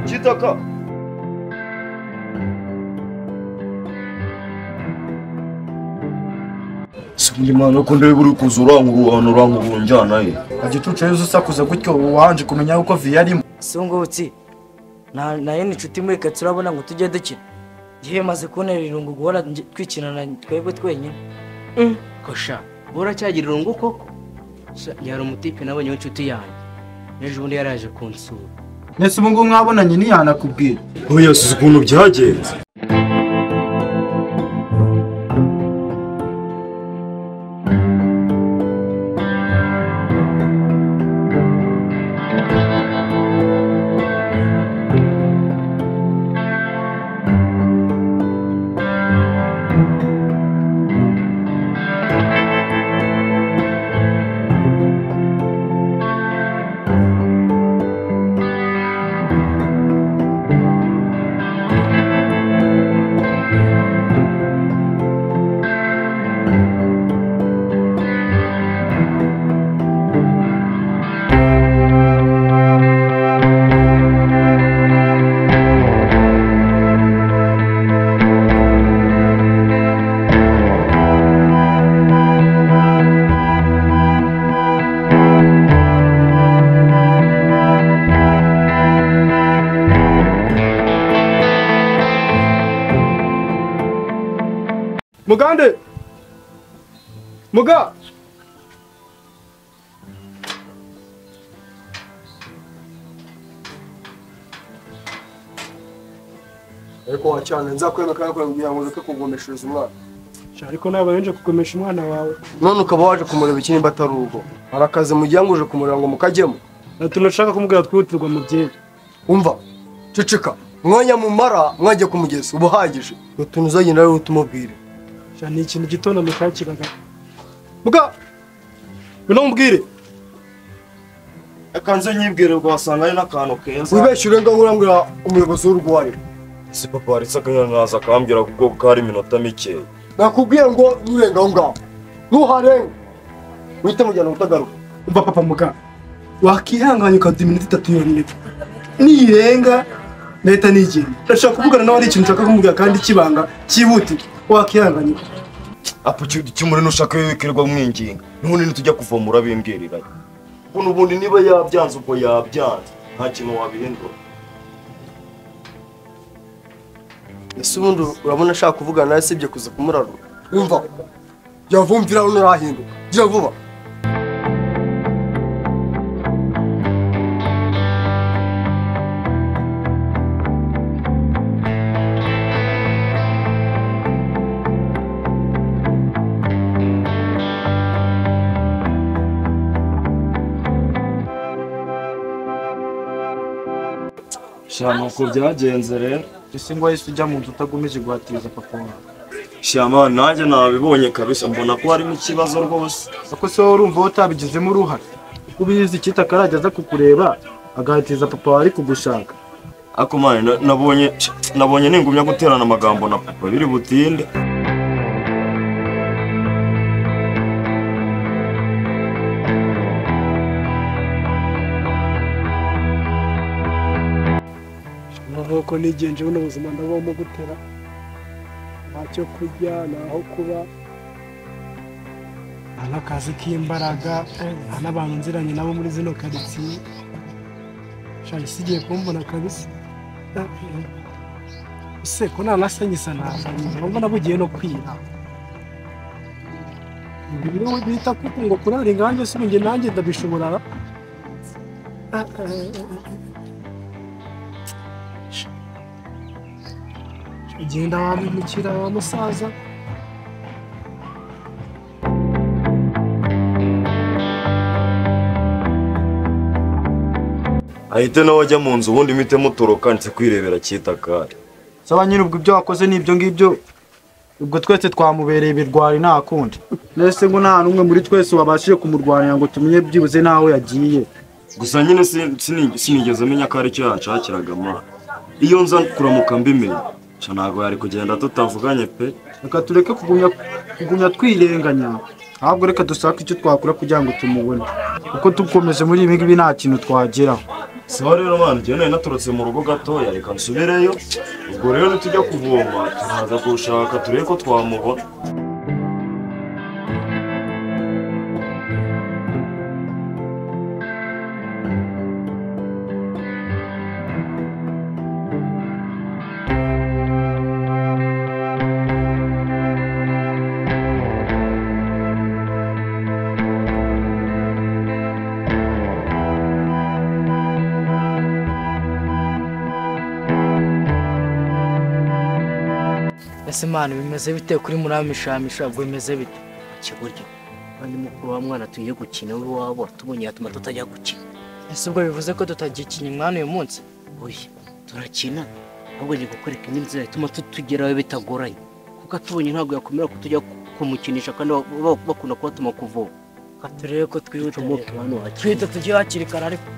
Kitaka. Simana ko ndebe uri kuzura urankuru njyana ye. Agicucu yezu usakuza gutyo wanje kumenya uko vi yarimo. Sungutsi. Na nayo ni inshuti muri turabona ngo tujye dukina. Gihe maze kubonera irungu guhora twikinana twebwe twenyine. Kosha, uracyagira irungu koko? Yari umutipe nabonye w'inshuti yanjye. Ejo bundi yaraje kunsura. Nese ubu ngubu mwabonanye ntiyanakubwira. Oya sizi ukuntu byagenze. Mugande! Muga! Ariko wacana nzakwemeka kugira ngo ureke kugomeshereza umwana. Ariko ntabwo nje kugomesha umwana wawe. None ukaba waje kumureba iki nimba atari urugo. Arakaze mugiye ngo uje kumureba ngo mukajyemo. Tunashaka kumubwira twihutirwa mubyeyi. Umva, ceceka. Mwanya mumara mwagiye kumugeza ubuhagije. Utuntu uzagenda rero utumubwire. Ni ikintu gito namushakiraga. Muga! Ngwino umbwire. Reka nze nyibwire rwasanga ari n'akantu keza. Wibeshye urenga urambwira umuyobozi w'urwari. Ese papa waretse akanyaza akambwira kuko kari iminota mike. Nakubwiye ngo nurenga aho ngaho. Nuharenga. Uhite mujyana utagaruka. Umva papa muga. Wakihanganye ukaduha iminota itatu yonyine. Nirenga ndahita nigenda. Ndashaka kuvugana nawe ari ikintu nshaka kumubwira kandi kibanga cyihutirwa. Wakihanganye. Apo cyumuri nushaka wikirirwa mwinginga. Nubundi nitujya kuvomura bimbwirira. Kuno ubundi niba yabyanze ubwo yabyanze. Nta kintu wabihindura. Ese ubundi urabona ashaka kuvugana nawe sibye kuza kumurarura. Umva. Yavumvira unarahinduka. Gira vuba. Shama uko byagenze rero. Ese ngo wahise ujya mu nzu utagomeje guhatiriza papa wawe. Shama nanjye nabibonye kabisa mbona ko harimo ikibazo rwose. Ako se wowe urumva utabigizemo uruhare. Kuko ubizi Kitaka aza kukureba agahatiza papa wawe ari kugushaka. Ako mane nabonye ningumya guterana amagambo na papa biri butinde. Nkuko nigenje buno buzima ndabamo gutera ntacyo kurya naho kuba nta n'akazi k'imbaraga nta n'abantu nziranye nabo muri zino karitsiye. Isi igiye kumbona kabisa. Ese ko nanasenyisa mbona bugiye no kwira. Ibi bita kuko ngo kurara ingange si njye nanjye ndabishobora. Genda wamukira wa musaza. Ahite nawe ajya mu nzu ubundi mite mutoroka nse kwirebera Kitaka. Saba nyine ubwo ibyo wakoze nibyo ngibyo ubwo twese twamubereye ibirwari nta kundi. Nese ngo nta numwe muri twese wabashije kumurwanira ngo tumenye byibuze naho yagiye. Gusa nyine sinigeze menya ko ari cyo yanshakiraga ma. Iyo nza kuramuka mbimenya ntabwo yari kugenda tutavuganye pe. Reka tureke kugumya twirenganya. Ahubwo reka dushake icyo twakora kugira ngo tumubone. Kuko dukomeje muri ibi ngibi nta kintu twageraho. Sawa rero mwana, njyewe nari naturutse mu rugo gatoya, reka nsubireyo. Ubwo rero nitujya kuvoma turaza gushaka turebe ko twamubona. Ese mwana bimeze bite kuri muramishamisha ubwo bimeze bite? Kigoryi kandi mukuru wa mwana tugiye gukina w'iwabo tubonye yatuma tutajya gukina. Ese ubwo bivuze ko tutagikinya mwana uyu munsi? Oya turakina, ahubwo ngiye kukwereka indi nzira ituma tutugeraho bitagoranye, kuko atubonye ntabwo yakomera ko tujya kumukinisha kandi bakunda kubatuma kuvoma. Turebe ko twihuta Tucomoke hano hakiri twihuta tujye hakiri kare ariko.